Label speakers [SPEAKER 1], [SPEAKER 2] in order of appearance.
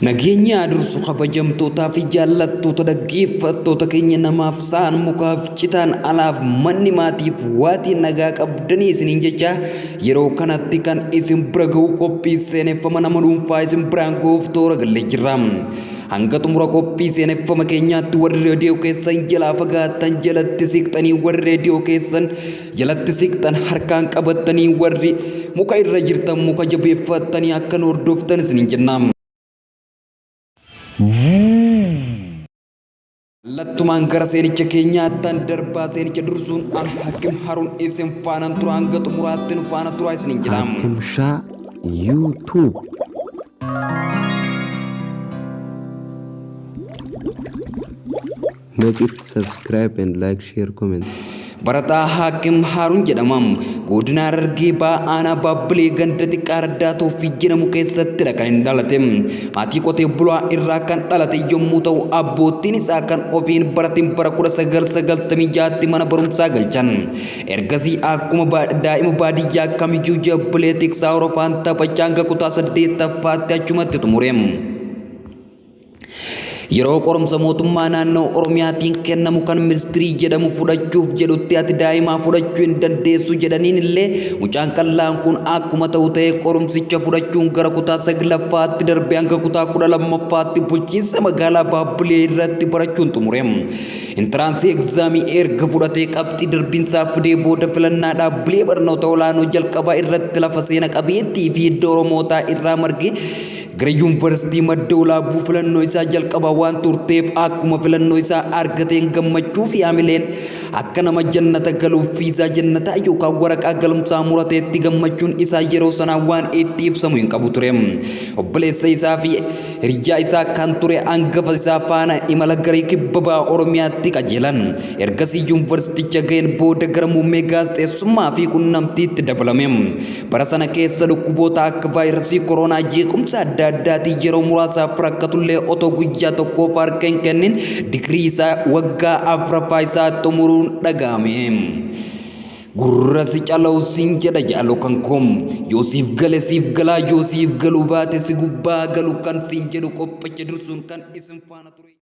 [SPEAKER 1] Nageenya dursu kabajamtootaa fi jaallattoota dhaggeeffattoota keenya namaaf sa'aan mukaaf citaan alaaf manni maatiif waatiin nagaa qabdanii isiniin jecha yeroo kanatti kan isin bira ga'u qophii seeneffama nama dhuunfaa isin biraan ga'uuf toora gallee jirra. Hanga xumura qophii seeneffama keenyaatti warri reediyoo keessan jalaa fagaattan jalatti siqxanii warri reediyoo keessan jalatti siqxan harkaan qabattanii warri muka irra jirtan muka jabeeffattanii akka nu hordoftan isiniin jenna. Kallattumaan gara seenicha keenyaattan darbaa seenicha dursuun an Hakim Harun isin faanan tura hanga xumuraatti nu faana turaa isiniin jedha.
[SPEAKER 2] Hakim Shah YouTube. Make it subscribe and like, share, comment.
[SPEAKER 1] Barataa Haakim Haaruun jedhama. Godina Harargee Bahaa Aanaa Baabbilee ganda xiqqaa Raddaa Tooffii jedhamu keessattidha kan inni dhalate. Maatii qotee bulaa irraa kan dhalate yommuu ta'u abboottiin isaa kan ofiin baratin bara 1996tti mana barumsaa galchan. Ergasii akkuma daa'ima baadiyyaa kamiyyuu jabbilee tiksaa horofaan taphachaa hanga kutaa 8ffaatti achumatti xumure. Yeroo qorumsa mootummaa naannoo Oromiyaatiin kennamu kan ministirii jedhamu fudhachuuf jedhutti ati daa'imaa fudhachuu hin dandeessu jedhaniin illee mucaan qallaan kun akkuma ta'u ta'ee qorumsicha fudhachuun gara kutaa 9ffaatti darbee hanga kutaa 12ffaatti bulchiinsa magaalaa Baabbilee irratti barachuun xumure. Intiraansii egzaamii erga fudhatee qabxii darbinsaa fidee booda filannaa dhaabbilee barnoota olaanoo jalqabaa irratti lafa seena qabeettii fi hidda Oromootaa irraa marge Gara Yuunivarsiitii Madda Walaabuu filannoo isaa jalqabaa waan turteef akkuma filannoo isaa argateen gammachuu fi hamileen akka nama jannata galuuf fiizaa jannataa yookaan waraqaa galumsaa murateetti gammachuun isaa yeroo sanaa waan itti ibsamu hin qabu ture. Obboleessa isaa fi hiriyyaa isaa kan ture hangafa isaa faana imala gara kibba baha Oromiyaatti qajeelan. Ergasii yuunivarsiiticha ga'een booda gara muummee gaazexeessummaa fi qunnamtiitti dabalame. Bara sana keessa dhukkuboota akka vaayirasii koronaa jeequmsa adda addaatiin yeroo muraasaaf rakkatullee otoo guyyaa tokkoof harka hin kennin digirii isaa waggaa afraffaa isaa xumuruun dhaga'ame. Gurra si calawu siin jedha jaaloo kan koo yoo siif gale siif galaa yoo siif galuu baate si gubbaa galu kan siin jedhu qophicha dursuun kan isin faana ture.